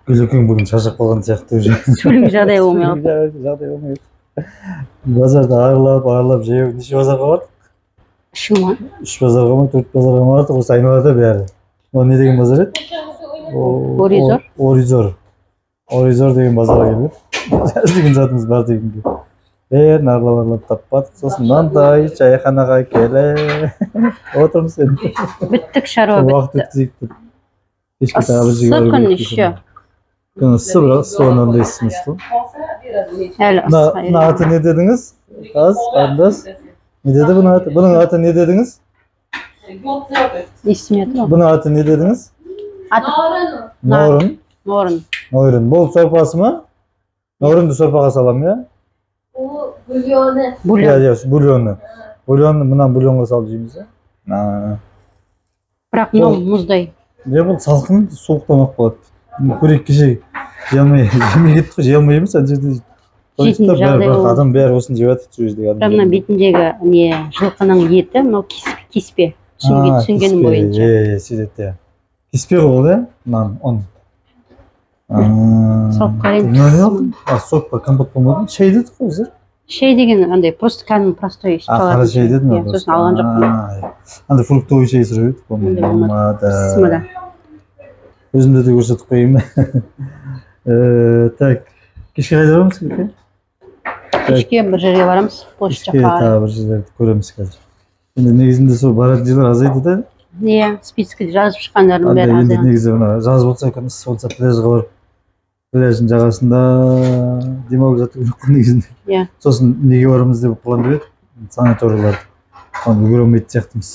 Гүлекең бүгін шаршап қалған сияқты уже. Сөйлеу жағдай болмай қалды. Жағдай болмай қалды. Базарды аралап, аралап жаяу неше базарға бардық? Үш ма? Үш базарға ма, төрт базарға ма бардық, осы айналада бәрі. Ол не деген базар еді? Оризор. Оризор. Оризор деген базарға келдік. Іздеген затымыз бар дегенге. Бәрін аралап аралап таппадық. Сосын мынандай шайханаға келіп отырмыз енді. Біттік, шаруа Уақыт бітті. Өткізейік деп. Кешке тағы бір жерге Ыссы бару күн керек еще. екен. Күн ыссы, бірақ ыссы ондай ыссы емес қой. Әлі Мына ысыға мына аты не дедіңіз? Қаз, қарындас. Не деді бұның аты? Бұның аты не дедіңіз? Естімеді ғой. Бұның аты не дедіңіз? Аты Норын. Норын. Норын. Бұл сорпасы ма? Норынды сорпаға саламын, иә? Бульоны. Бульон. Иә, иә, бульоны. Бульонны мына бульонға салып жейміз, иә? Бірақ мынау мұздай. Не бұл салқын, суық тамақ болады. Көрейік, кеше жей алмай, жемей кеттік қой, жей алмай емес, ана жерде Жейтін тойдық та, жағдай бірақ ол. Адам бәрі осыны жеп жатыр сол жердегі Бірақ мына адамдар. бетіндегі не, жылқының еті, мынау кеспе. Түсінгенім Кеспе, бойынша. Иә, иә, сөйтеді, иә. Кеспе ғой ол, иә? Нан, ұн. Салып қарайын. Мынау не алдың? Сок па, компот болмады ма? Шай дедік қой біздер. Шай деген андай просто кәдімгі простой ішіп Қара қалатын шай дедім Иә, сосын алған жоқпын. Андай фруктовый шай сұрап едік, Ондай болмады. болмады. Пісмеді. Өзімді де көрсетіп қояйын ба? Так, кешке қайда барамыз кешке? Кешке бір жерге барамыз, площадь Кешке жаққа қарай. тағы бір жерлерді көреміз қазір. Енді негізінде сол баратын жерлер азайды да. Иә, спискіде жазып шыққандардың Андай бәрі енді азайған. негізі мына жаз болса, күн ыссы болса, пляжға барып, пляждың жағасында демалып жату керек қой негізінде. Иә. Сосын неге барамыз деп пландап едік, санаторийларды. Оған үлгере алмайтын сияқтымыз.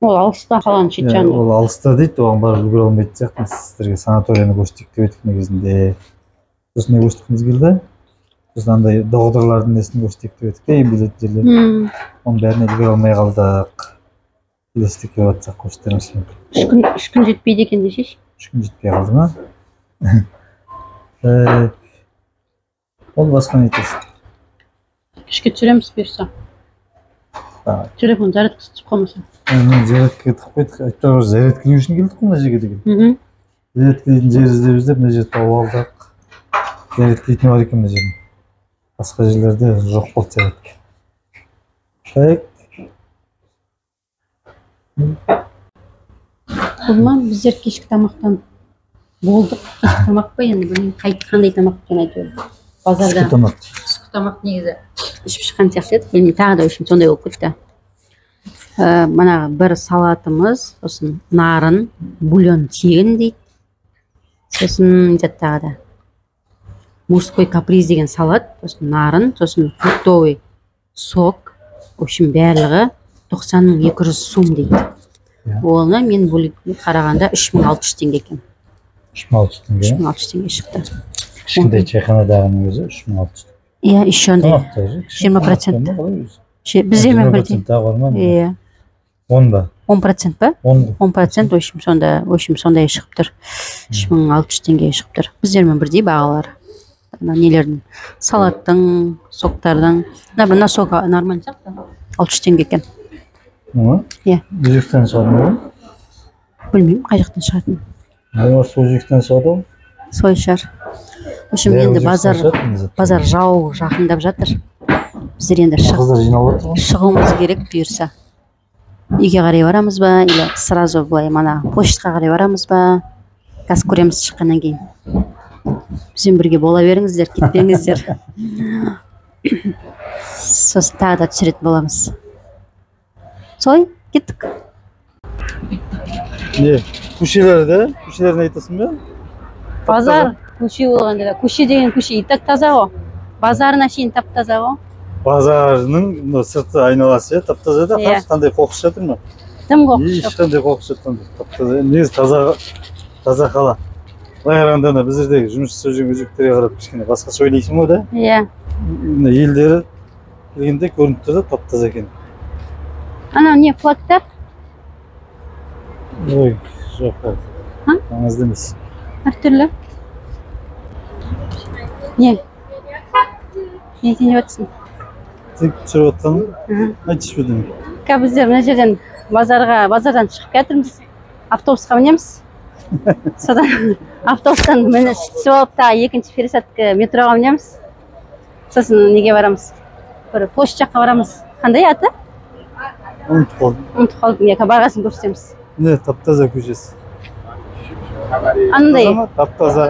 Ол алыста, қаланың шет Иә, жағында. ол алыста дейді, оған барып үлгере алмайтын сияқтымыз. Сіздерге санаторияны көрсетейік деп едік негізінде. Сосын не көрсеткіміз келді? Сосын андай доғдырлардың несін көрсетейік деп едік те, емделетін жерлерін. Оның бәріне үлгере алмай қалдық. Келесіде келіп жатсақ көрсетерміз мүмкін. 3 күн, 3 күн жетпейді екен десейші. 3 күн жетпей қалды ма? Ол басқа не айтасың? Кешке түсіреміз бұйырса. Давай. Телефон зарядкасы түсіп қалмаса. Мен зарядкаға тығып қойдық. Әйтеуір зарядкалеу үшін келдік қой мына жерге деген. Зарядкалейтін жер іздеп іздеп мына жерді тауып алдық. Зарядкалейтін бар екен мына жердің. Басқа жерлерде жоқ болды зарядка. Так. Болды ма? Біздер кешкі тамақтан болдық. Кешкі тамақ па енді, білмеймін, қандай тамақ екенін әйтеуір. Базарда Түскі тамақ. Түскі тамақ негізі ішіп шыққан сияқты едік, білмеймін, тағы да үшін сондай болып кетті. Мына бір салатымыз, сосын нарын, бульон тегін дейді. Сосын не тағы да? Мужской каприз деген салат, сосын нарын, сосын фруктовый сок. В общем, барлығы 90 200 сум дейді. Оны мен бөлек қарағанда 3600 теңге екен. 3600 Үш теңге. мың алты жүз теңге шықты. Кішкентай шайханадағының өзі 3600. Иә, еще андай Тамақ та же. 20%. Қалай өзі? Біздермен бірдей. 20% тағы бар ма? Иә. 10 ба? 10% па? 10 ғой. 10%, в общем, сонда, в общем, сондай шығып тұр. 3600 теңге шығып тұр. Біздермен бірдей бағалар. Ана нелердің, салаттың, соктардың. Мына сок нормально сияқты. 600 теңге екен. Ма? Иә. Өзбекстаннан шығады ма? Білмеймін, қай жақтан шығатынын. Болмаса Өзбекстаннан шығады ғой. Солай шығар. В общем, Бәрі енді Өзбекстаннан базар шығады мына заттар. Базар жау жақындап жатыр. Біздер енді Қыздар жиналып жатыр ғой. Шығуымыз керек бұйырса. Үйге қарай барамыз ба, или сразу былай мана площадьқа қарай барамыз ба? Қазір көреміз шыққаннан кейін. Бізбен бірге бола беріңіздер, кетпеңіздер. Сосын тағы да түсіретін боламыз. Солай, кеттік. Не, көшелерді, көшелерін айтасың ба? Базар көше болғанда да, көше деген көше и так таза ғой. Базарына шейін тап таза ғой. Базарының мына сырты, айналасы, иә, тап таза да. Иә. Қарашы, қандай қоқыс жатыр ма? Дым қоқыс жоқ. Ешқандай қоқыс жатқан жоқ, тап таза. Негізі таза, таза қала. Былай қарағанда, ана біздердегі жұмыс жасап жүрген өзбектерге қарап кішкене басқаша ойлайсың ғой да. Иә. Мына елдері келгенде көрініп тұр да, тап таза екен. Анау не, флагтар? Ой, жоқ, ол А? маңызды емес. Әртүрлі. Не? Не айтайын деп жатырсың? Тек түсіріп жатқаным, айтшы бірдеңе. Қазір біздер мына жерден базарға, базардан шығып келатырмыз. Автобусқа мінеміз. Содан автобустан міне түсіп алып, тағы екінші пересадка, метроға мінеміз. Сосын неге барамыз, бір площадь жаққа барамыз. Қандай аты? Ұмытып қалдым. Ұмытып қалдым, иә. Барғасын көрсетеміз. Не, тап таза көшесі. Андай. Таза ма? Тап таза.